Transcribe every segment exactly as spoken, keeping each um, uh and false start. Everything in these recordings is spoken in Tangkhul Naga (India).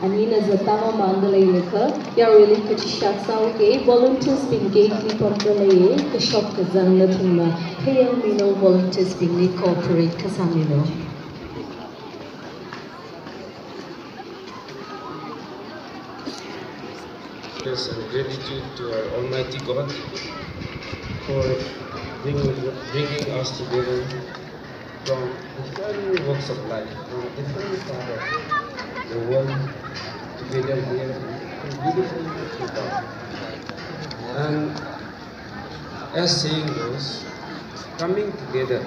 Anina zatama mangda leilakha, yaruili kachishak sāuke, volunteers bing cake mipamda leiye, kashok kazang nathumna, khayangmilu volunteers bingli cooperate kasāmilu. Yes, and gratitude to our Almighty God for bringing, bringing us together from different walks of life, from different part of the world, together here in beautiful Bhutan. And as saying goes, coming together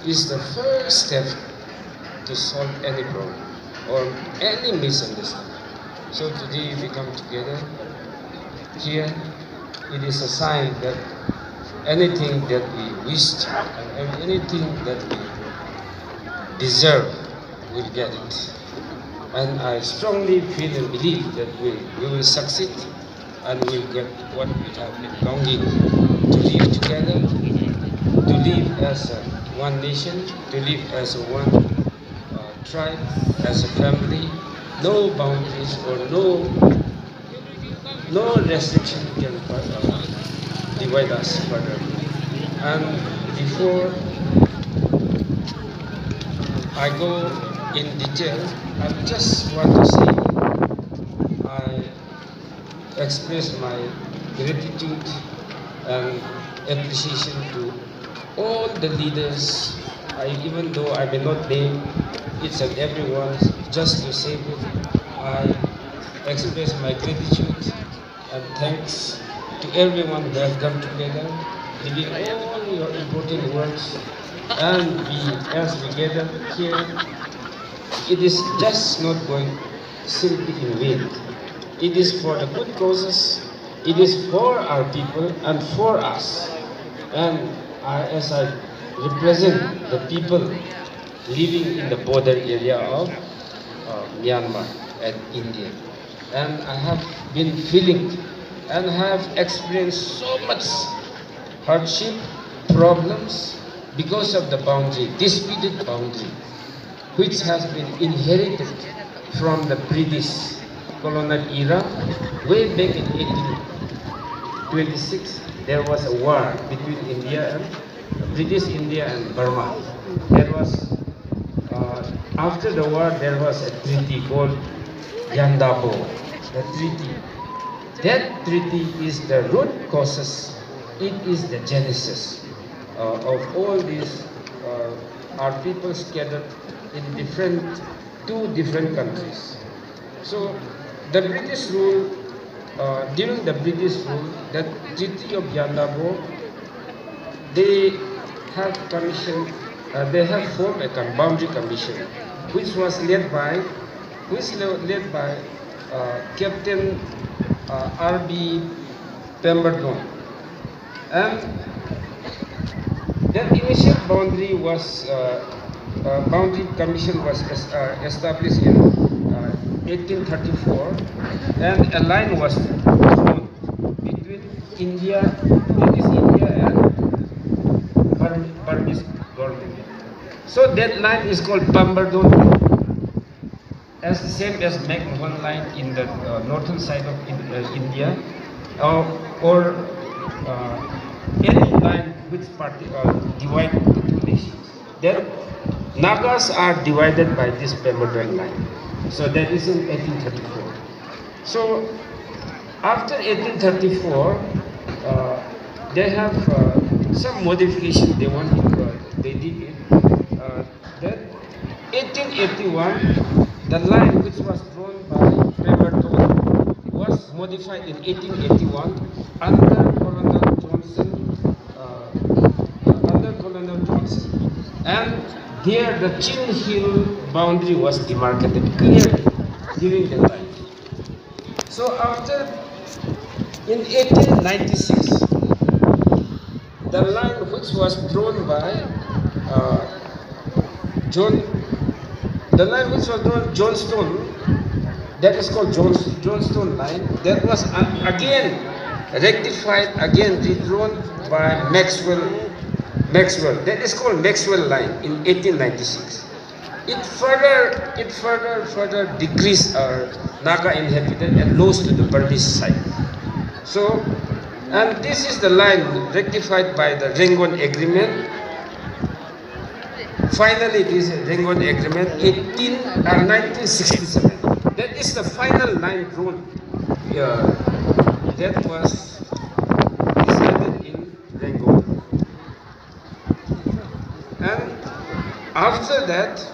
is the first step to solve any problem or any misunderstanding. So today we come together here, it is a sign that anything that we wished and anything that we deserve, we'll get it. And I strongly feel and believe that we, we will succeed and we'll get what we have been longing to live together, to live as a one nation, to live as a one, uh, tribe, as a family. No boundaries or no, no restriction can, uh, divide us further. And before I go in detail, I just want to say I express my gratitude and appreciation to all the leaders. I, even though I may not name each and every one, just to say that I express my gratitude and thanks to everyone who have come together, giving all your important words. And we, as we gather here, it is just not going simply in vain. It is for the good causes. It is for our people and for us. And I, as I represent the people living in the border area of, uh, Myanmar and India, and I have been feeling and have experienced so much hardship, problems because of the boundary, disputed boundary, which has been inherited from the British colonial era. Way back in eighteen twenty-six, there was a war between India and British India and Burma. There was, uh, after the war, there was a treaty called Yandabo, the treaty. That treaty is the root causes, it is the genesis, uh, of all these, uh, our people scattered in different, two different countries. So the British rule, uh, during the British rule, the Treaty of Yandabo, they have commission, uh, they have formed a com-, boundary commission, which was led by, which le-, led by, uh, Captain, uh, R B Pemberton. And that initial boundary was, uh, uh, boundary commission was es-, uh, established in, uh, eighteen thirty-four, and a line was drawn between India, British India, and Burm-, Burmese government. So that line is called Pemberton Line. As the same as McMahon Line in the, uh, northern side of In-, uh, India, uh, or, uh, any line which parti-, uh, divide the two nations. Then Nagas are divided by this Pemberton Line. So that is in eighteen thirty-four. So after eighteen thirty-four, uh, they have, uh, some modification they want to, uh, they did it. Uh, then eighteen eighty-one, the line which was drawn by Pemberton was modified in eighteen eighty-one under Colonel Johnson, uh, under Colonel Johnson. And there the Chin Hill boundary was demarcated clearly during the time. So after, in eighteen ninety-six, the line which was drawn by, uh, John, the line which was drawn Johnstone, that is called John-, Johnstone Line, that was, uh, again rectified, again redrawn by Maxwell, Maxwell. That is called Maxwell Line in eighteen ninety-six. It further, it further, further decreased our Naga inhabitant and lost to the Burmese side. So, and this is the line rectified by the Rangoon Agreement. Finally, this Rangoon Agreement, eighteen, uh, nineteen sixty-seven. That is the final line drawn. Yeah, that was decided in Rangoon. And after that,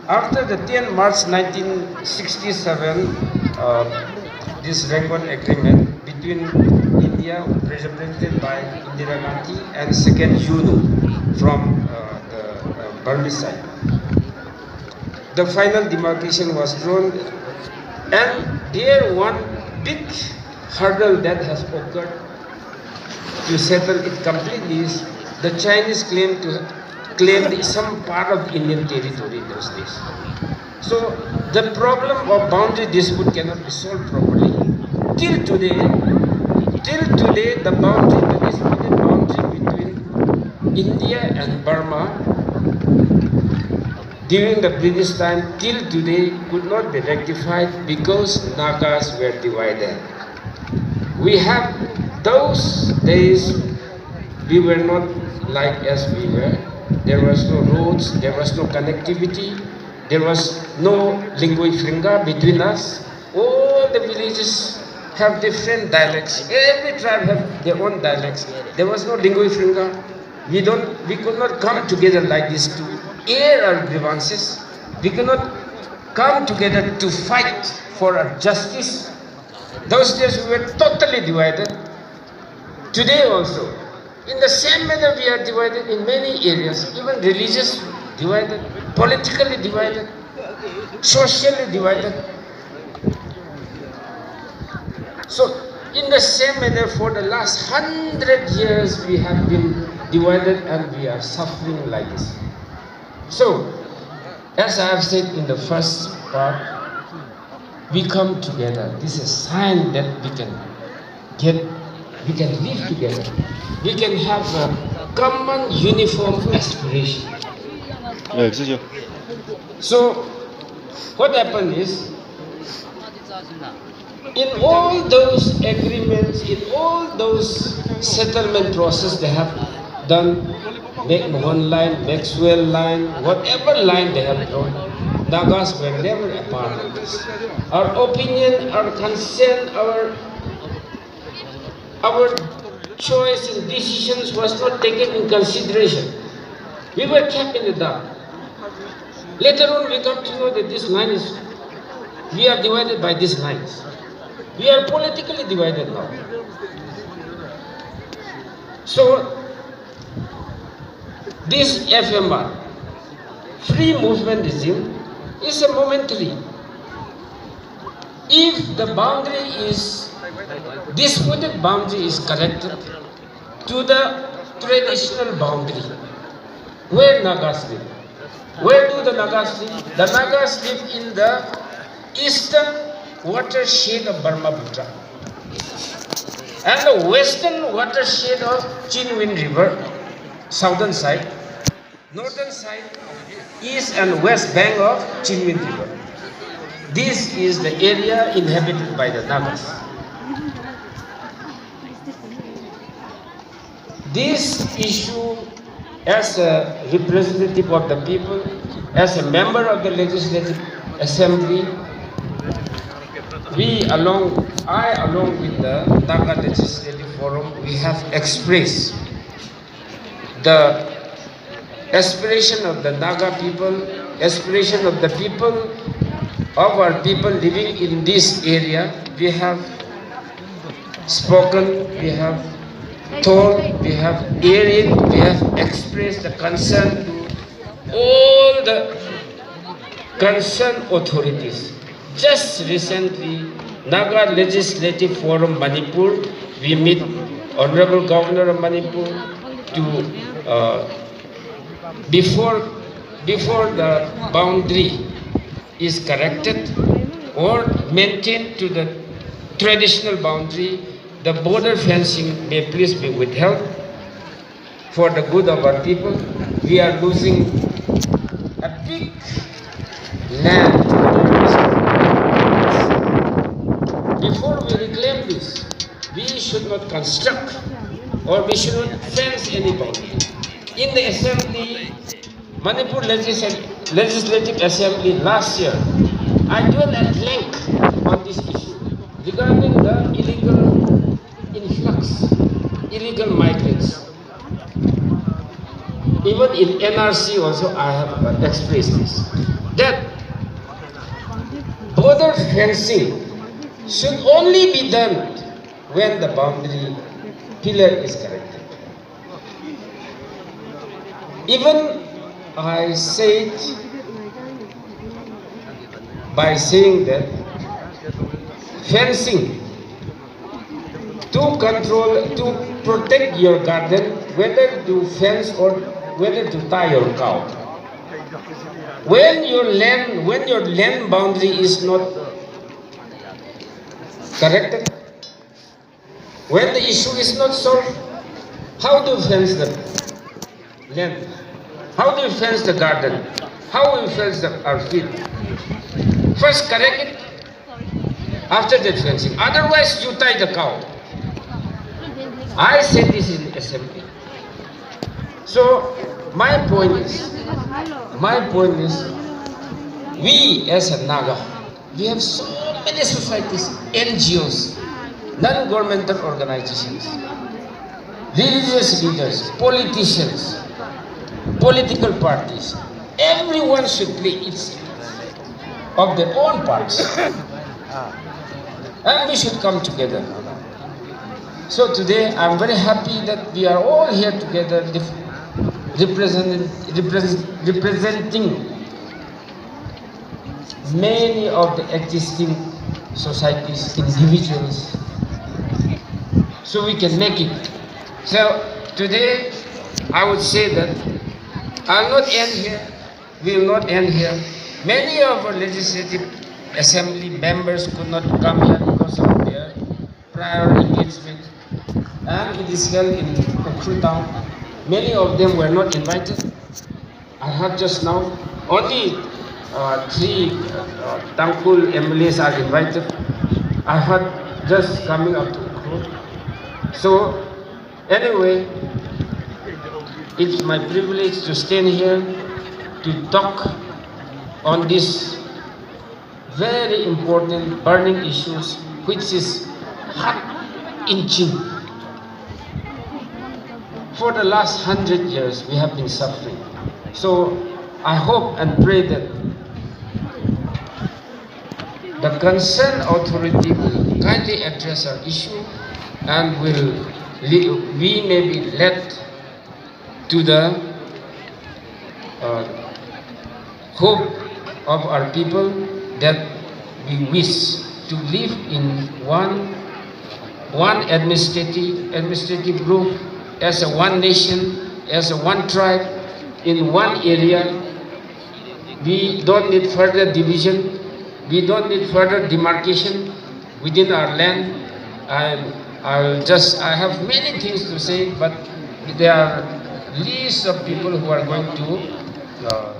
after the ten March nineteen sixty-seven, uh, this Rangoon Agreement between India, represented by Indira Gandhi, and second U N O from, uh, the, uh, Burmese side, the final demarcation was drawn, and there one big hurdle that has occurred to settle it completely is the Chinese claim to, claimed some part of Indian territory in those days. So the problem of boundary dispute cannot be solved properly. Till today, till today, the boundary, the disputed boundary between India and Burma during the British time till today could not be rectified because Nagas were divided. We have those days, we were not like as we were. There was no roads, there was no connectivity, there was no lingui franca between us. All the villages have different dialects. Every tribe have their own dialects. There was no lingui franca. We don't, we could not come together like this to air our grievances. We could not come together to fight for our justice. Those days we were totally divided. Today also, in the same manner, we are divided in many areas, even religious divided, politically divided, socially divided. So, in the same manner, for the last hundred years, we have been divided and we are suffering like this. So, as I have said in the first part, we come together. This is a sign that we can get, we can live together. We can have a common uniform aspiration. So, what happened is, in all those agreements, in all those settlement process they have done, McMahon Line, Maxwell Line, whatever line they have drawn, Nagas were never a part of this. Our opinion, our concern, our, our choice and decisions was not taken in consideration. We were kept in the dark. Later on, we come to know that this line is, we are divided by these lines. We are politically divided now. So, this F M R, free movement regime, is a momentary. If the boundary is, disputed boundary is corrected to the traditional boundary where Nagas live, where do the Nagas live? The Nagas live in the eastern watershed of Brahmaputra and the western watershed of Chindwin River, southern side, northern side, east and west bank of Chindwin River. This is the area inhabited by the Nagas. This issue, as a representative of the people, as a member of the Legislative Assembly, we along, I along with the Naga Legislative Forum, we have expressed the aspiration of the Naga people, aspiration of the people, of our people living in this area. We have spoken, we have told, we have hearing, we have expressed the concern to all the concerned authorities. Just recently, Naga Legislative Forum Manipur, we meet Honorable Governor of Manipur to, uh, before, before the boundary is corrected or maintained to the traditional boundary, the border fencing may please be withheld for the good of our people. We are losing a big land. Before we reclaim this, we should not construct or we should not fence anybody. In the assembly, Manipur Legisl-, Legislative Assembly last year, I dwelt at length on this issue regarding the illegal influx, illegal migrants. Even in N R C also, I have, uh, expressed this, that border fencing should only be done when the boundary pillar is corrected. Even I said, by saying that fencing to control, to protect your garden, whether to fence or whether to tie your cow. When your land, when your land boundary is not corrected, when the issue is not solved, how do you fence the land? How do you fence the garden? How do you fence the, our field? First correct it, after that fencing. Otherwise, you tie the cow. I said this in assembly. So, my point is, my point is, we as a Naga, we have so many societies, N G Os, non-governmental organizations, religious leaders, politicians, political parties. Everyone should play its of their own parts. And we should come together. So today, I'm very happy that we are all here together, rep-, represent-, represent-, representing many of the existing societies, individuals, so we can make it. So today, I would say that I'll not end here, we will not end here. Many of our legislative assembly members could not come here because of their prior engagement, and it is held in Ukhrul town. Many of them were not invited. I heard just now only, uh, three, uh, Tangkhul M L As are invited. I heard just coming up to Ukhrul. So anyway, it's my privilege to stand here to talk on this very important burning issues which is heart-wrenching. For the last hundred years, we have been suffering. So I hope and pray that the concerned authority will kindly address our issue and will le-, we may be led to the, uh, hope of our people that we wish to live in one, one administrative, administrative group, as a one nation, as a one tribe, in one area. We don't need further division. We don't need further demarcation within our land. And I'll just, I have many things to say, but there are lists of people who are going to, uh,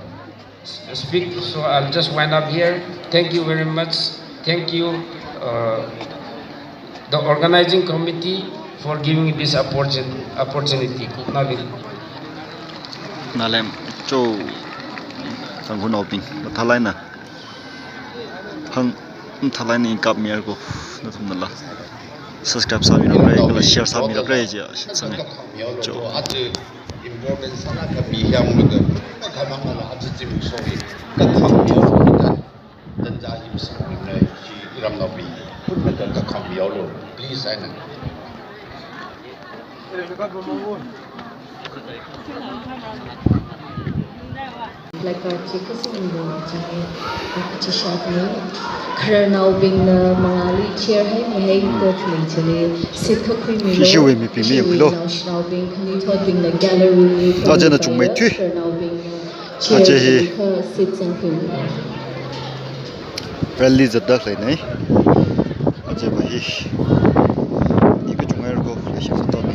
s-, speak. So I'll just wind up here. Thank you very much. Thank you, uh, the organizing committee, for giving this opportun-, opportunity. Navin. Nalem, cho, Tangkhulnaobing, mathālāk eina hāng, mathālāk eina kapmihaira ko, nathumnala subscribe sāmirakra, kala share sāmirakra jiakha shitsanga. Cho. Important sālāk eina mihaowa, makhamangla aja chi mi sorry. Kathang yo, tanja hi masāmana, chi iramnaobing, pun mada kakhang mihaolu, please, eina. Placard chi kasingwui chang-, ah, chi shākhuina. Khararnaobingna mangāli cheer haimihai da khalei chili seat kakhuimilu. Ishiwui mibing mi khuilo. Naoshinaobing khanuithotbingna gallery li. Ajana chungmeithui. Khararnaobingna Aja hi. Rally zatda khaleina. Ajava hi. I kachungmeira ko, leishiya sātona.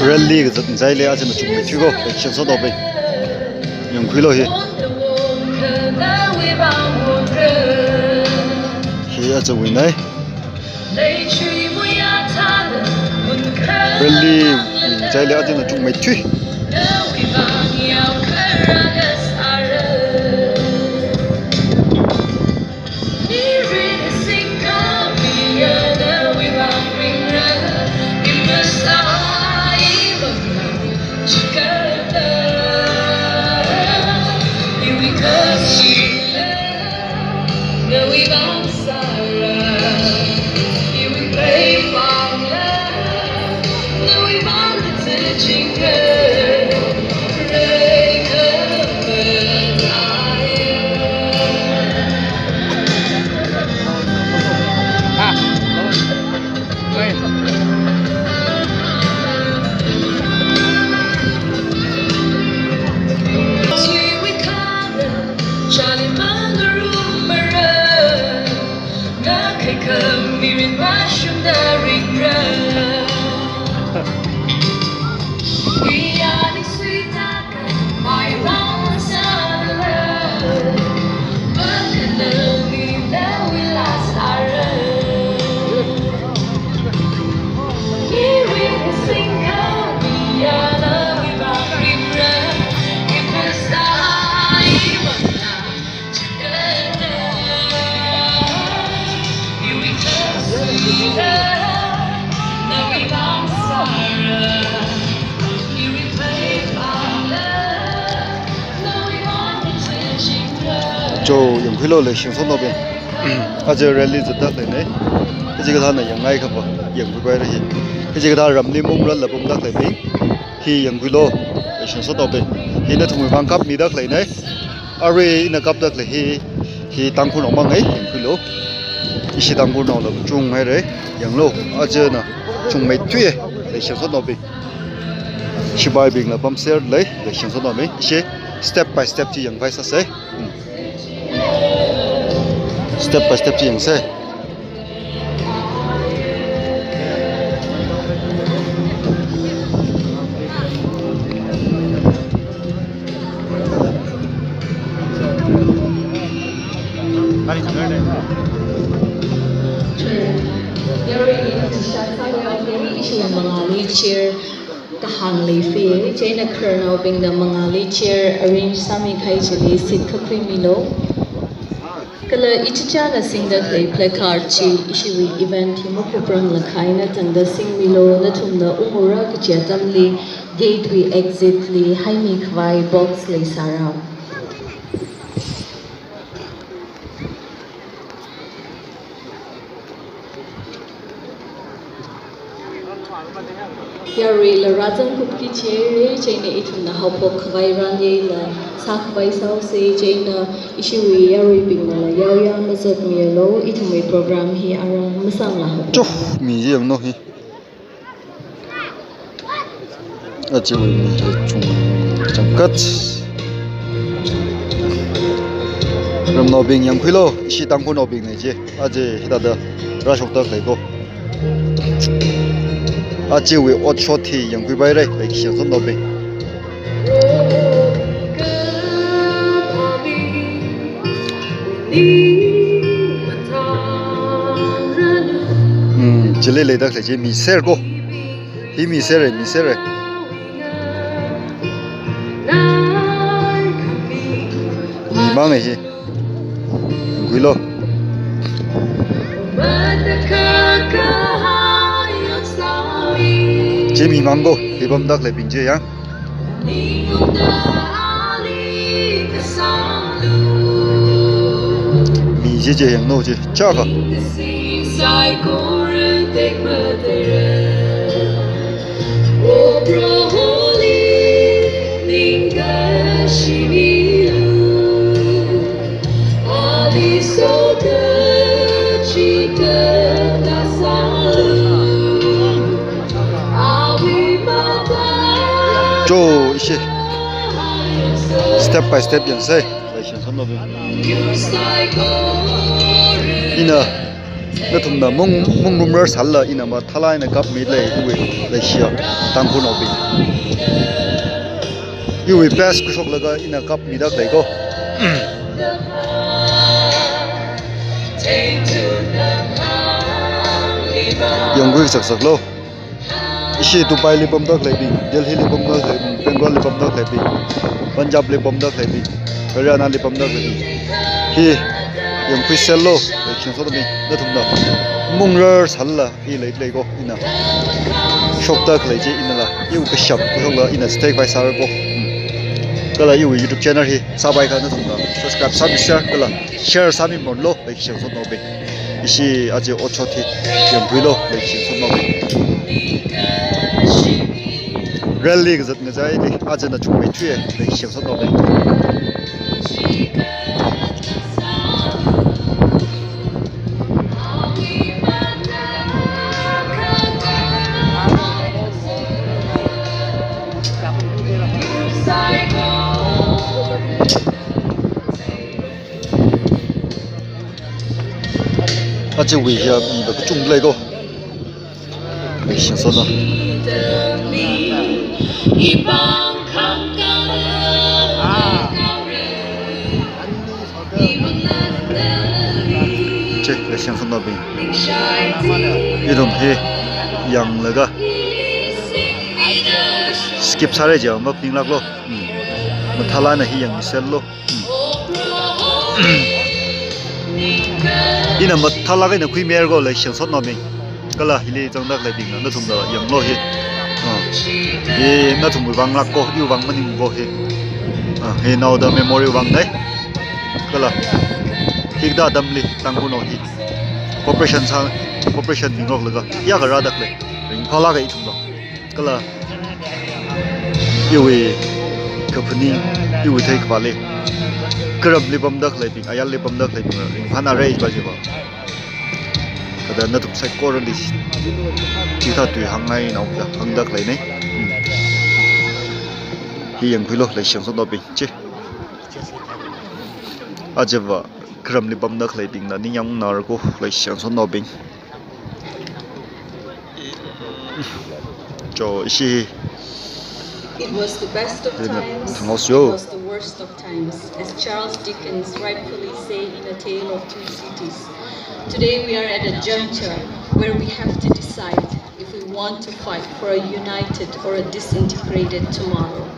Rally kazat ngachaili aja nachungmeithui ko, election sotobing. Yangkhuilu hi. Hi ajawuinei. Rally ngachaili aja nachungmeithui. Cho, yangkhuilu election sotobing. Aja rally zatda leinei. Kachikathāna yangngai khava, yangkhuipaira hi. Kachikathā ramli mung ralla pamda leibing. Hi yangkhuilu, Shinsotnaobing, hi nathumwui vang kapmida khaleina. Arui ina kapda khalei hi, hi Tangkhulnao mangngai, yangkhuilu. Ishi Tangkhulnaola kachunghaira, yanglu, ajana chungmeithuiya, leishinsotnaobing. Shipaibingla pamserlei, leishinsotnaobing. Ishi step by step chi yangpai sāsa. Hmm. Step by step chi yangsa. Chair kahāng leifei, chieina khararnaobingna mangāli chair arrange sāmikahai chili seat kha khuimilu. Kala ichichāna singda khalei placard chi ishiwui event hi makupranglakha eina tangda singmilu, nathumna ungura kachi atamli gate wui exit li haimi khavai box leisāra. Yaruila rāzangkupki chieina, chieina ithumna haophok khavai rānyeila sākhavai sāsa, chieina ishiwui yaruibingnala yaoya mazatmialu, ithumwui program hi arui masāngla haophok. Chuf, mi chi yanglu hi. Achiwui mi hi chung changkat. Ramnaobing yangkhuilu, ishi Tangkhulnaobingna chi. Achi hithāda rāshokda khaleiko. Achiwui otshot hi yangkhuipaira, leishinsotnaobing. Hmm, chili leida khalei chi miserko. Hi misera, misera. Mi mangngai hi. Yangkhuilu. Chi mi mangko, hi pamda khaleibing chi ya. Mi chi chi yanglu chi, chaka. Cho, ishi. Step by step yangsa. Leishinsotnaobing. Ina, nathumna mung, mungrumrar sālala, ina mathālāk eina kapmida khalei, iwui leishiya Tangkhulnaobing. Iwui best khuishoklaga ina kapmida khaleiko. Yangkhui saksak lo. Ishi Dubai li pamda khaleibing, Delhi li pamda khaleibing, Bangalore li pamda khaleibing, Punjab li pamda khaleibing, Haryana li pamda khaleibing. Hi yangkhuiserlu, leishinsotnaobing, nathumna mungrar sālala, hi leilei ko, ina shokda khalei chi inala, iwui kashap khuishokla ina stay by sāra ko. Hmm. Kala iwui YouTube channel hi sāpai kha nathumna subscribe sāmiser, kala share sāmimonlu, leishinsotnaobing. Ishi achi otshot hi yangkhuilu, leishinsotnaobing. Rally kazat ngachaili, ajana chungmeithuiya, leishinsotnaobing. Achiwui hiya miva kachungkha leiko. Leishinsotna. Che, leishinsotnaobing. Ithum hi yanglaga skip sāra jiakha maphaninglāklu. Hmm. Mathālāk eina hi yangmiserlu. Ina mathālāk eina khuimirako, leishinsotnaobing. Kala hili zangda khaleibingna nathumna yanglu hi. Ah. Hi nathumwui vanglākko, iwui vang maningko hi. Ah, hi naoda memory vangna. Kala hikathā atamli Tangkhulnao hi cooperation sā, cooperation mingaroklaga yākha rāda khalei ringphālāka ithumlo. Kala iwui Kaphaning, iwui theikapāli, karamli pamda khaleibing, ayarli pamda khaleibing, ringphānāra jiva. Kada nathum saikorali chithā tui hāngngaina da hāngda khaleina. Hmm. Hi yangkhuilu, leishiyan sotnaobing chi. Ajava karamli pamda khaleibingna ningyāng ngarāko, leishiyan sotnaobing. Cho, ishi. It was the best of times, it was the worst of times, as Charles Dickens rightfully say in A Tale of Two Cities. Today we are at a juncture where we have to decide if we want to fight for a united or a disintegrated tomorrow.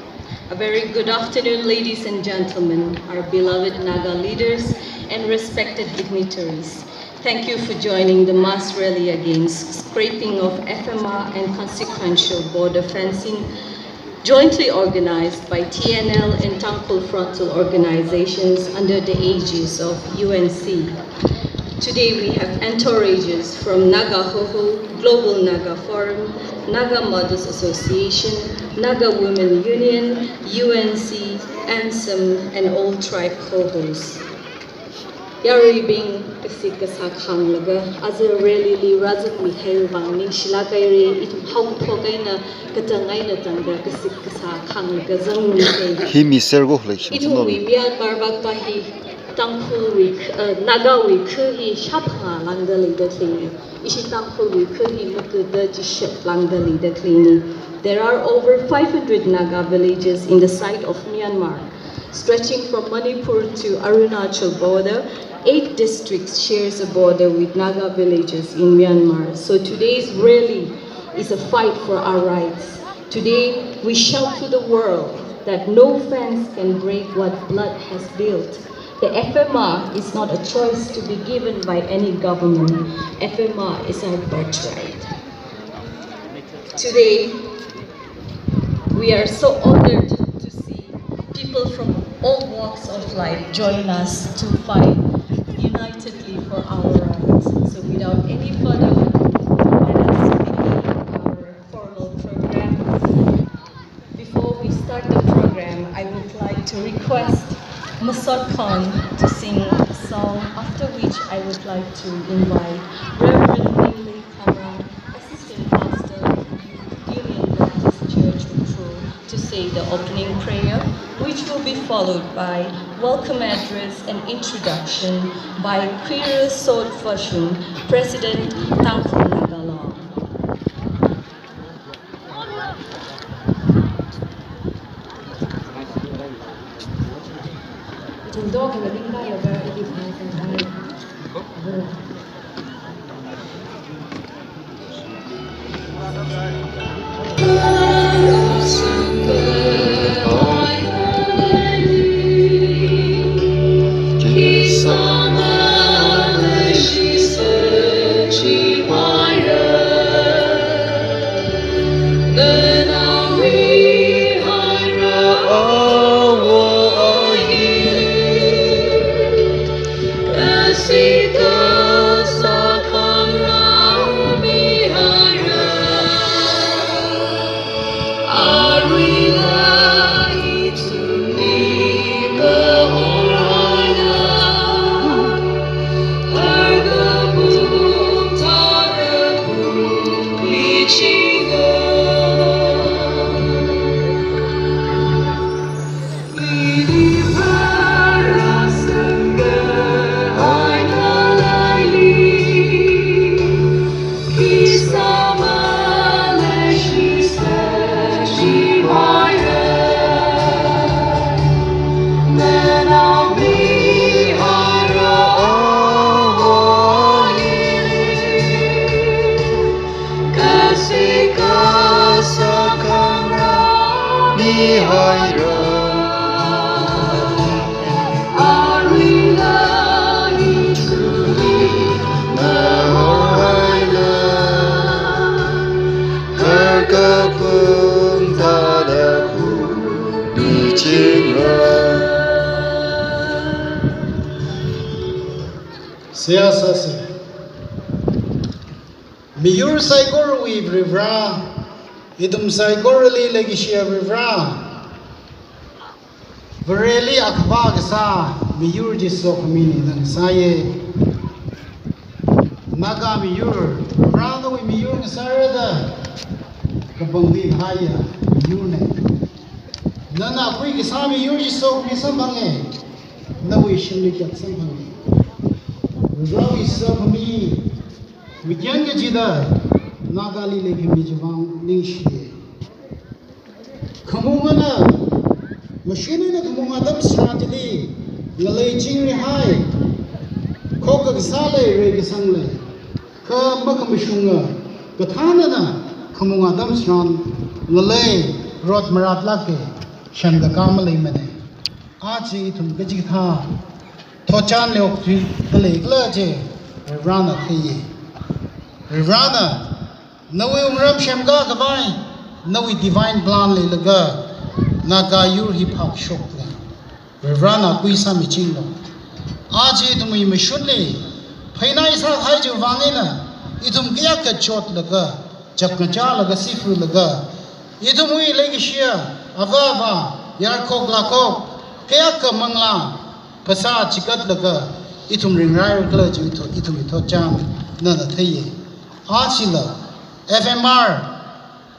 A very good afternoon, ladies and gentlemen, our beloved Naga leaders and respected dignitaries. Thank you for joining the mass rally against scraping of F M R and consequential border fencing, jointly organized by T N L and Tangkhul Frontal Organizations under the aegis of U N C. Today we have entourages from Naga Hoho, Global Naga Forum, Naga Mothers Association, Naga Women Union, U N C, ANSAM, and all tribe Hohos. Yaruibing, kashit kashā khānglaga, aja rally li rāzangmihaiwui vang ningshilāk haira, ithum haokaphok eina, katang eina tangda kashit kashā khānglaga zangmihai. Hi mi sergo leishiyan sotnaobing. Ithumwui Myanmar vākpa hi, Tangkhulwui, uh, Nagawui khu hi shāphangā lāngda leida khaleina. Ishi Tangkhulwui khu hi makuda jishap lāngda leida khaleina. There are over five hundred Naga villages in the side of Myanmar, stretching from Manipur to Arunachal border. Eight districts shares a border with Naga villages in Myanmar. So today's rally is a fight for our rights. Today, we shout to the world that no fence can break what blood has built. The F M R is not a choice to be given by any government. F M R is our birthright. Today, we are so honored to see people from all walks of life join us to fight unitedly for our rights. So without any further ado, let us begin our formal program. Before we start the program, I would like to request Masot Khon to sing a song, after which I would like to invite Reverend Minli Khamrang, Assistant Pastor, Union Baptist Church, Ukhrul, to say the opening prayer, which will be followed by welcome address and introduction by Quira Sot Vashun, President, Tangkhul Naga Long. Seihā sāsa. Miyur saikorawui Varivara, ithum saikorali leikashiya Varivara, Vareli akhavā kasā miyur chi sokhami nana sāya. Naga miyur, Varena nawui miyur ngasārada kapangli haiya miyurna. Nana akui kasā miyur chi sokhami samphanga. Nawui shimli kyak samphanga. Varewui sokhami, mikyan kachida Nagali leikhami chiwui vang ningshiya. Khamungana, mashun eina khamung atam tharan chili ngalei chingri hai, khokkha kasā lei, reikasang lei. Kha makhamashunga kathānana khamung atam tharan ngalei rot maratlāka, shān kakā maleimana. Aja ithum kachikathā thotchanli okthuida leikhala chi Varena theiya. Varena nawui wungram semkā khavai, nawui divine plan leilaga Naga yur hi phākashokna. Varena akui sāmichinglu. Aja ithumwui mashunli phainai sākahai chiwui vang eina ithum kayākha chotlaga, chakngachālaga, sifulaga, ithumwui leikashiya avāva, yarkhok lakhok, kayākha manglā phasā chikatlaga ithum ringrairakhala chi ithum, ithumwui thotchan nana theiya. Ajala F M R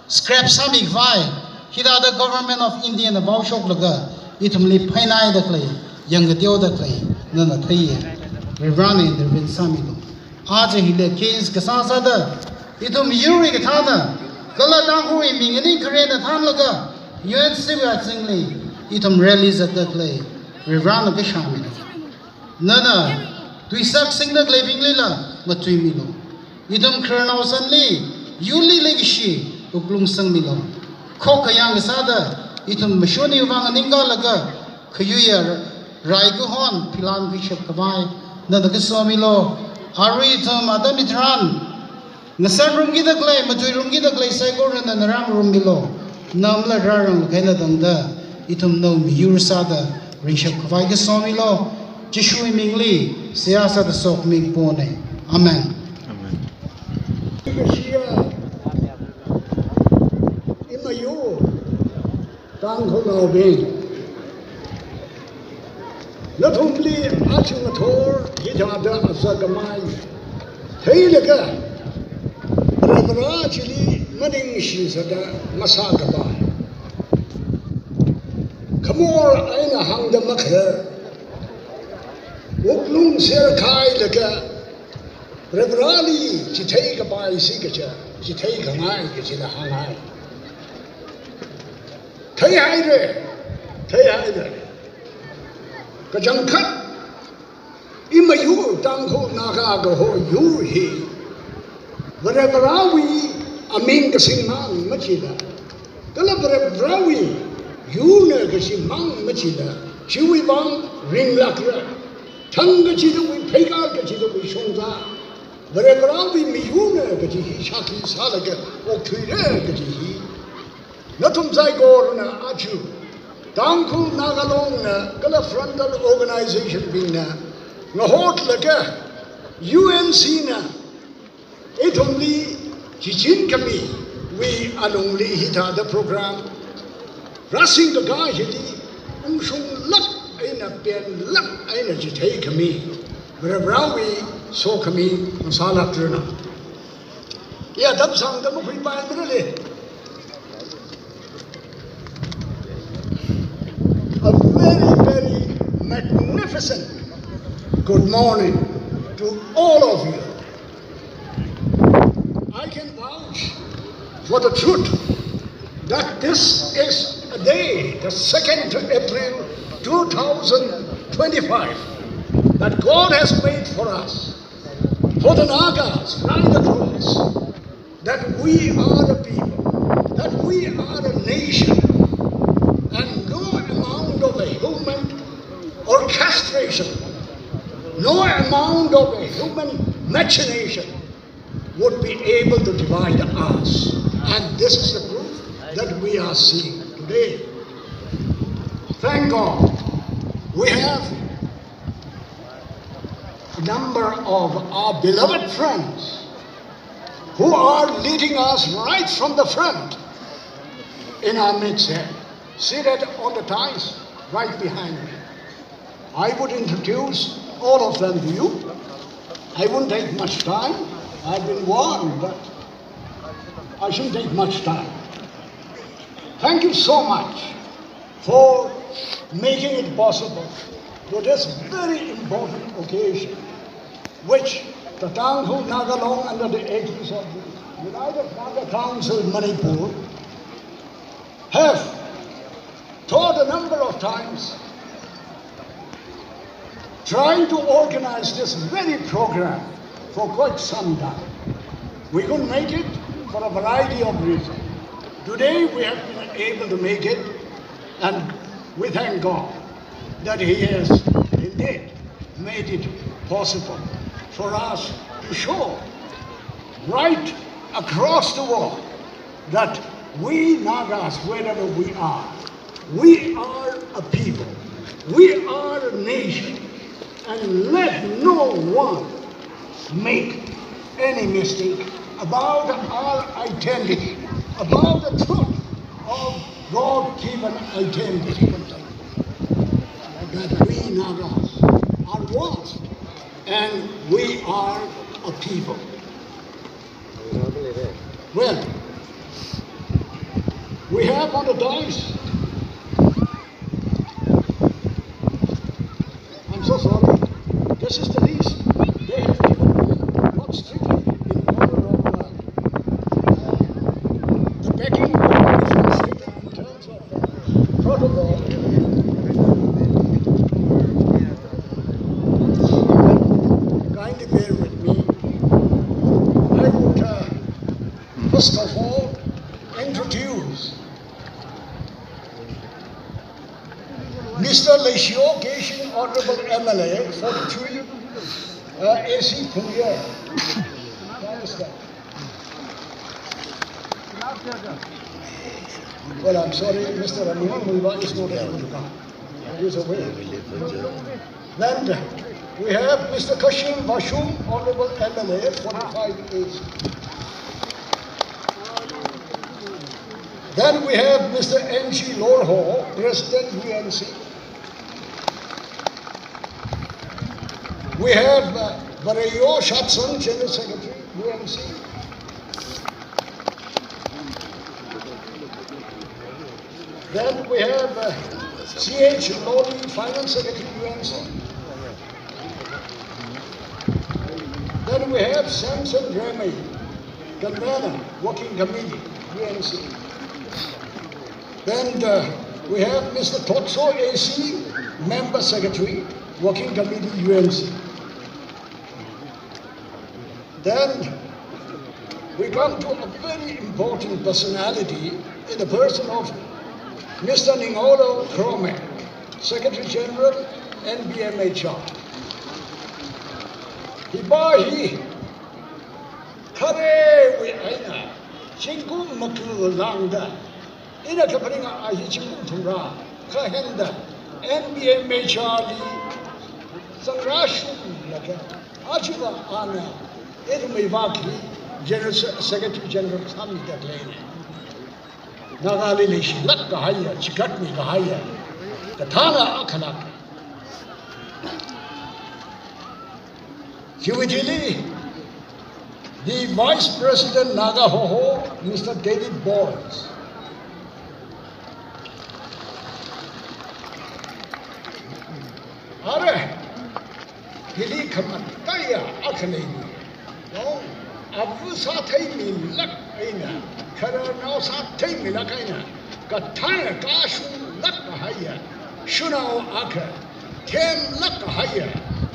scrap sāmikhavai, hithāda Government of India na vaoshoklaga ithumli phainaida khalei, yangkateoda khalei nana theiya. Varena intervene sāmilu. Aja hili case kasā sāda ithum yurwui kathāna, kala Tangkhulwui mi nganing kharena thānlaga U N C wui azingli ithum rally zatda khalei Varena kashāmilu. Nana tuisak singda khaleibinglila matuimilu. Ithum khararnao sanli, yurli leikashi wuklung sangmilu. Khokkha yang kasāda ithum mashun hiwui vang nganingkalaga, khayuiya rai kahon philan khuishap khavai nana kasomilu. Arui ithum atam hitharan ngasārumkida khalei, matuirumkida khalei saikorana ngarānrummilu. Namla rārangkahai eina tangda ithum nawui miyur sāda ringshap khavai kasomilu. Jishuwui mingli seihā sāda sokhami kapona. Amen. Amen. Imayur Tangkhulnaobing, nathumli aja ngathor hithāda azak khamei theilaga, Varivara chili maningshi sāda masākapai, khamor eina hāngda makharar, wuklung serkhailaga, Varivarali chitheikapai si kaja, chitheikhangai kajila hānghai. Theihaira, theihaira. Kachangkhat, imayur Tangkhul Naga kaho yur hi Varivarawui aming kasingmang machila, kala Varivarawui yurna kachimang machila, chiwui vang ringlākra. Thang kachidawui, pheikar kachidawui shongza, Varivarawui miyurna kaji hi shākhi sālaga okthuira kaji hi nathum saikorana aja Tangkhul Naga Longna kala frontal organization bingna ngahotlaga U N C na ithumli chichinkhamiwui alungli hithāda program rāsingkakā hili ungshunglāk eina penlāk eina chitheikhami Varivarawui sokhami ngasālākranu. Ya, dam sangda makhuipaimara le. A very, very magnificent good morning to all of you. I can vouch for the truth that this is a day, the second April two thousand twenty-five, that God has made for us, for the Nagas right across, that we are a people, that we are a nation, and no amount of a human orchestration, no amount of a human machination would be able to divide us. And this is the proof that we are seeing today. Thank God, we have a number of our beloved friends who are leading us right from the front in our midst here, seated on the dais. right behind me. I would introduce all of them to you. I won't take much time. I've been warned that I shouldn't take much time. Thank you so much for making it possible for this very important occasion, which the Tangkhul Naga Long under the aegis of the United Naga Council Manipur have thought a number of times trying to organize this very program for quite some time. We couldn't make it for a variety of reasons. Today we have been able to make it, and we thank God that He has indeed made it possible for us to show right across the world that we Nagas, wherever we are, we are a people, we are a nation, and let no one make any mistake about our identity, about the truth of God-given identity. That we Nagas are one, and we are a people. Well, we have on the dais, I'm so sorry, this is the list they have given me, not strictly in order of, uh, the packing, is not strictly in terms of protocol. Kindly bear with me. I would, uh, first of all, introduce Mister Leishio Keishing, Honorable M L A, forty-three, uh, A C Phungye. Well, I'm sorry, Mister Ramunga Muivah is not able to come. He is away. Then we have Mister Kashing Vashum, Honorable M L A, forty-five A C. Then we have Mister N G Lorho, President U N C. We have, uh, Vareyo Shatsang, General Secretary, U N C. Then we have, uh, C H Loli, Finance Secretary, U N C. Then we have Samson Remy, Convener, Working Committee, U N C. Then, uh, we have Mister Tokso A C, Member Secretary, Working Committee, U N C. Then we come to a very important personality in the person of Mister Ningolo Kromek, Secretary General, N B M H R. Hipa hi kharewui eina zingkum maku lāngda, ina kaphaninga a hi zingkum thumrā kahenda N B M H R li zangrāshunglaga, aja ana ithumwui vang hi General Se-, Secretary General sāmida khaleina. Nagali leishilāk kahaiya, chigatmi kahaiya, kathāna akhalāk. Chiwui thili, the Vice President Naga Hoho, Mister David Boyce. Ara, hili khamataiya akha leina. Long, ava sātheimilāk eina, khararnao sātheimilāk eina, kathāna kashunglāk kahaiya shanao akha, themlāk kahaiya,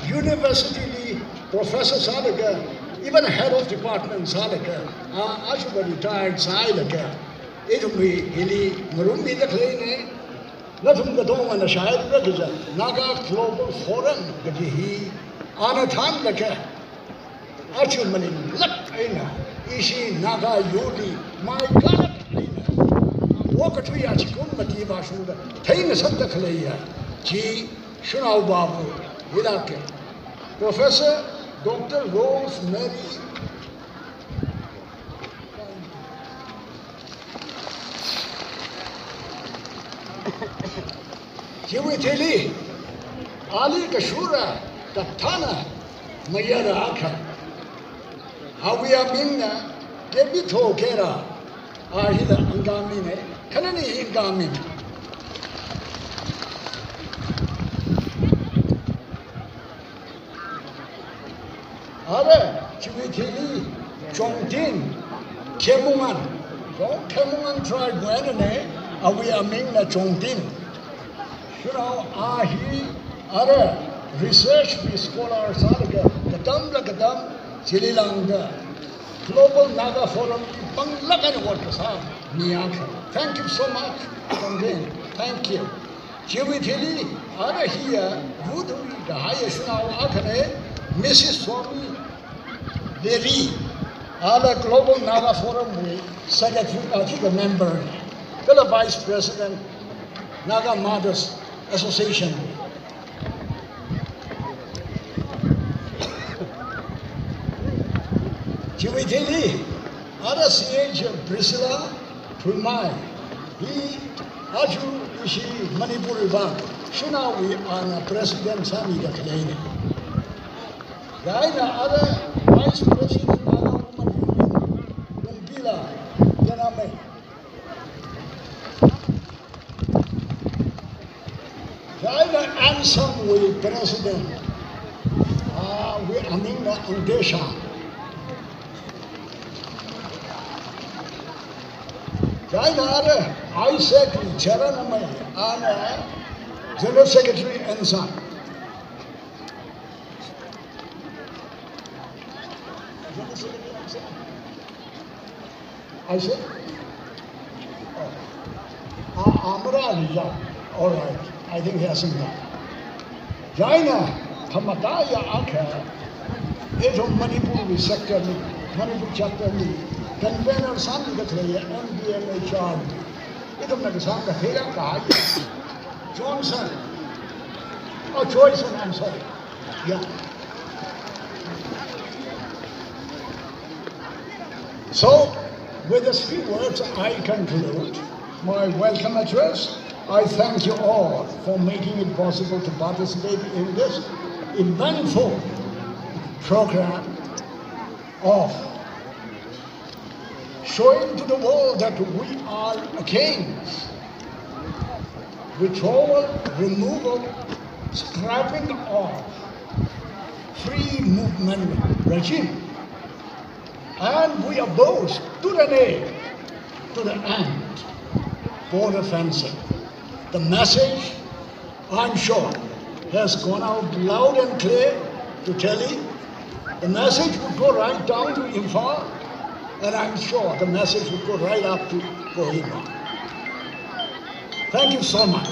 university li professor sālaga, even head of department sālaga, a, aja retired sāhailaga, ithumwui hili ngarummida khaleina. Nathum katongana shāhaira kaja, Naga Global Forum kaji hi ana thānlaga, aja maninglāk eina ishi Naga yurli maikālāk eina, okathui achikum mati vāshungda theingasakda khaleiya chi shanao vāva̱ ilāka. Professor Doctor Rosemary Chiwui thili, ali kashura, kathāna, mayara akha. Awui amingna, Kepitho Kera, a hila Angami ne, khanani hi Angami. Ara, chiwui thili, Chongtin, Khemungan, Chong Khemungan tribe wui eina ne, awui amingna Chongtin. Shanao a hi, ara, research wui scholar sālaga, katamla katam, chili lāngda, Global Naga Forum panglāk eina ot kasā mi akha. Thank you so much, Chongtin. Thank you. Chiwui thili, ara hiya, Rudui da haiya shanao akhane, Missus Swami Leri, ara Global Naga Forum wui Secretary, a, chief member, kala Vice President, Naga Mothers Association. Chiwui thili, ara C H Priscilla Phulmai, hi aja ishi Manipur wui vang, shanaowui ana president sāmida khaleine. Chieina ara vice president Naga Women Union, Lungpila Yanamei. Chieina ANSAM wui president, a, wui amingna Angdesha. Chieina ara AIESEC wui chairman amei, ana General Secretary ANSAM. General Secretary ANSAM. AIESEC? Oh. A, Amara Lija. All right. I think he hasn't gone. Chieina, khamataiya akha, ithum Manipur wui sector li, Manipur chapter li, convener sāmida khaleiya M B M H R. Ithumna kasāng kathei akha. Johnson. Oh, Joyson, I'm sorry. Yeah. So, with these few words, I conclude my welcome address. I thank you all for making it possible to participate in this eventful program of showing to the world that we are against withdrawal, removal, scrapping of free movement regime. And we oppose to the nail, to the end, border fencing. The message, I'm sure, has gone out loud and clear to Delhi. The message would go right down to Imphal, and I'm sure the message would go right up to Kohima. Thank you so much.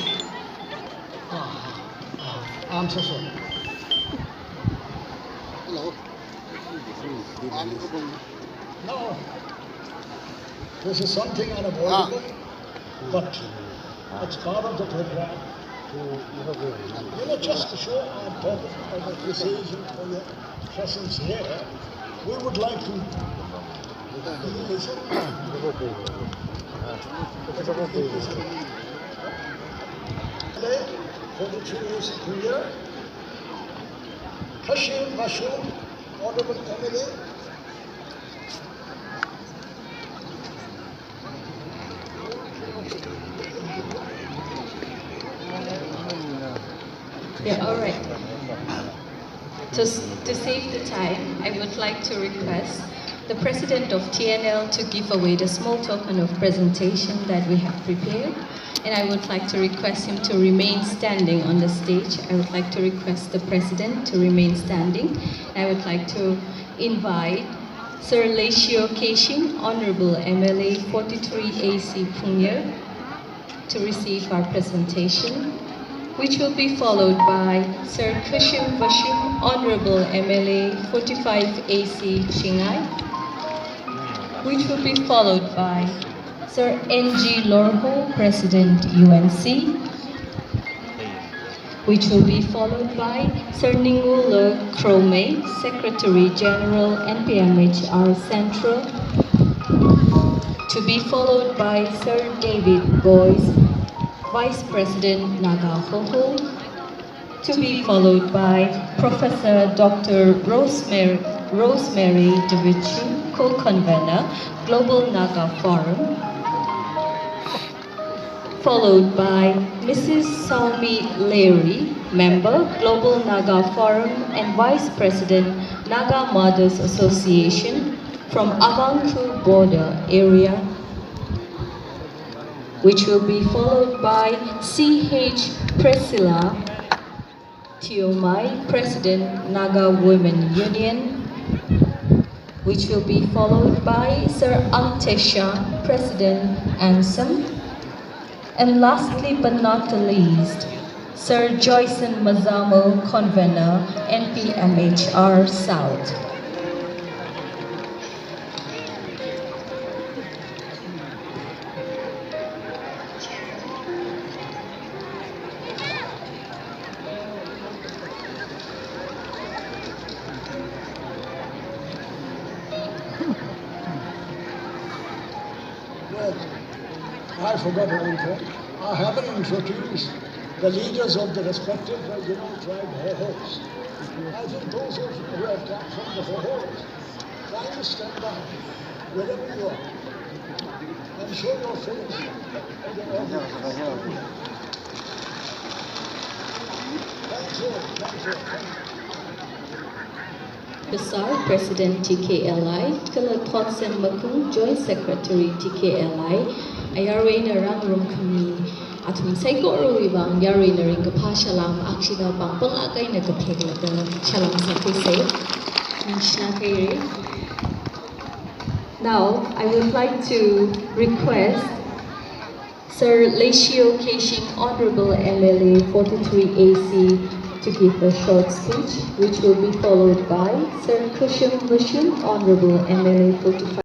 Ah, ah, I'm so sorry. Hello. No. This is something unavoidable, but it's part of the program. You know, just to show our purpose of appreciation for your presence here, we would like to listen. Today, forty-three years clear. Khashim Vashum, Honorable M L A. Yeah, all right. To, s- to save the time, I would like to request the president of T N L to give away the small token of presentation that we have prepared. And I would like to request him to remain standing on the stage. I would like to request the president to remain standing. I would like to invite Sir Leishio Keishing, Honorable M L A forty-three A C Phungyar, to receive our presentation, which will be followed by Sir Khashim Vashim, Honorable M L A forty-five A C Chingai, which will be followed by Sir N G Lorho, President U N C, which will be followed by Sir Ningula Kromei, Secretary General N P M H R Central, to be followed by Sir David Boyce, Vice President, Naga Hoho, to be followed by Professor Doctor Rosemary, Rosemary Davichi, Co-Convener, Global Naga Forum, followed by Missus Saomi Leiri, Member, Global Naga Forum and Vice President, Naga Mothers Association from Avangkhu Border Area, which will be followed by C H Priscilla Tiomai, President, Naga Women Union, which will be followed by Sir Ang Tesha, President, ANSAM, and lastly but not the least, Sir Joyson Mazamo, Convener, N P M H R South. Well, I forgot one thing. I haven't introduced the leaders of the respective regional tribe Hohos. I think those of you who have come from the Hohos, kindly stand by, wherever you are, and show your face to the audience. Thank you, thank you, thank you. Kasar, President T K L I, kala Thotsem Makung, Joint Secretary T K L I, ayarwui eina rāngarum khami athum saikorawui vang yaruina ringkaphā salām, akshina pāng pānglāk eina kapheklaga salām sākhuisa. Ningshina kairi. Now, I would like to request Sir Leishio Keishing, Honorable M L A forty-three A C, to give a short speech, which will be followed by Sir Khushum Vashum, Honorable M L A forty-five.